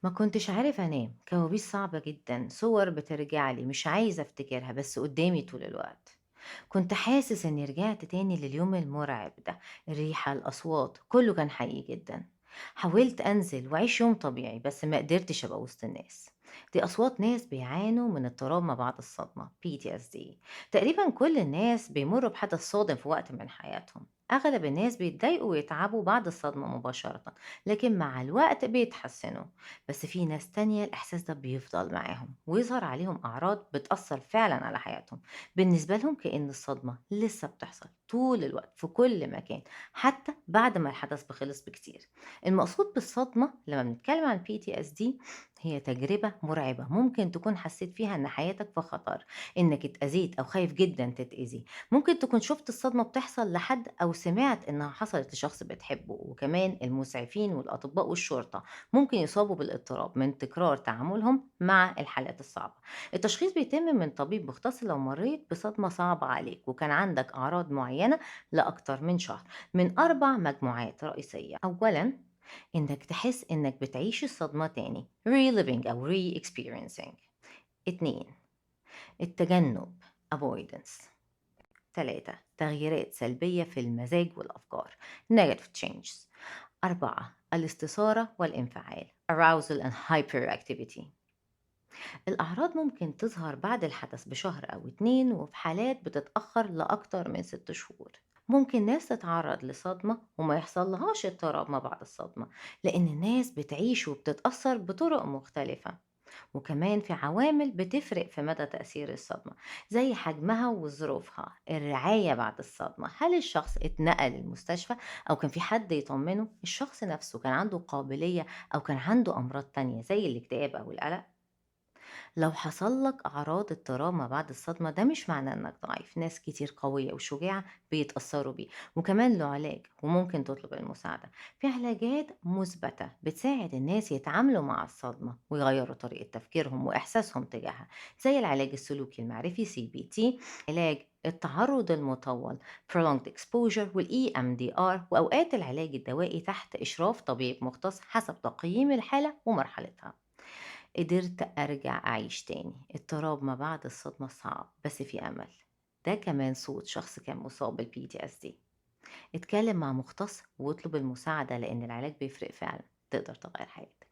ما كنتش عارف أنام، كوابيس صعبة جدًا، صور بترجع لي مش عايزة أفتكرها بس قدامي طول الوقت. كنت حاسس إني رجعت تاني لليوم المرعب ده، الريحة، الأصوات، كله كان حقيقي جدًا. حاولت أنزل وأعيش يوم طبيعي بس ما قدرتش أبقى وسط الناس. دي أصوات ناس بيعانوا من اضطراب ما بعد الصدمة PTSD. تقريبًا كل الناس بيمروا بحدث صادم في وقت من حياتهم. أغلب الناس بيتضايقوا ويتعبوا بعد الصدمة مباشرة، لكن مع الوقت بيتحسنوا. بس في ناس تانية الإحساس ده بيفضل معاهم ويظهر عليهم أعراض بتأثر فعلا على حياتهم. بالنسبة لهم كأن الصدمة لسه بتحصل طول الوقت في كل مكان، حتى بعد ما الحدث بخلص بكتير. المقصود بالصدمة لما بنتكلم عن PTSD هي تجربة مرعبة ممكن تكون حسيت فيها إن حياتك في خطر، إنك اتأذيت أو خايف جدا تتأذي. ممكن تكون شفت الصدمة بتحصل لحد أو سمعت إنها حصلت لشخص بتحبه. وكمان المسعفين والأطباء والشرطة ممكن يصابوا بالاضطراب من تكرار تعاملهم مع الحالات الصعبة. التشخيص بيتم من طبيب مختص لو مريت بصدمة صعبة عليك وكان عندك أعراض معينة لأكتر من شهر، من 4 مجموعات رئيسية. أولاً إنك تحس إنك بتعيش الصدمة تاني، reliving أو re-experiencing. 2 التجنب avoidance. 3 تغييرات سلبية في المزاج والأفكار negative changes. 4 الاستثارة والانفعال arousal and hyperactivity. الأعراض ممكن تظهر بعد الحدث بشهر أو 2، وفي حالات بتتأخر لأكتر من 6 شهور. ممكن ناس تتعرض لصدمة وما يحصل لهاش اضطراب ما بعد الصدمة، لأن الناس بتعيش وبتتأثر بطرق مختلفة. وكمان في عوامل بتفرق في مدى تأثير الصدمة، زي حجمها وظروفها، الرعاية بعد الصدمة، هل الشخص اتنقل المستشفى أو كان في حد يطمنه، الشخص نفسه كان عنده قابلية أو كان عنده أمراض تانية زي الاكتئاب أو القلق. لو حصل لك أعراض اضطراب ما بعد الصدمة ده مش معناه إنك ضعيف، ناس كتير قوية وشجاعة بيتأثروا بيه، وكمان له علاج وممكن تطلب المساعدة. في علاجات مثبتة بتساعد الناس يتعاملوا مع الصدمة ويغيروا طريقة تفكيرهم وإحساسهم تجاهها، زي العلاج السلوكي المعرفي CBT، علاج التعرض المطول prolonged exposure وال EMDR، وأوقات العلاج الدوائي تحت إشراف طبيب مختص حسب تقييم الحالة ومرحلتها. قدرت أرجع أعيش تاني. اضطراب ما بعد الصدمة صعب بس في أمل. ده كمان صوت شخص كان مصاب بال PTSD. اتكلم مع مختص واطلب المساعدة لأن العلاج بيفرق فعلا، تقدر تغير حياتك.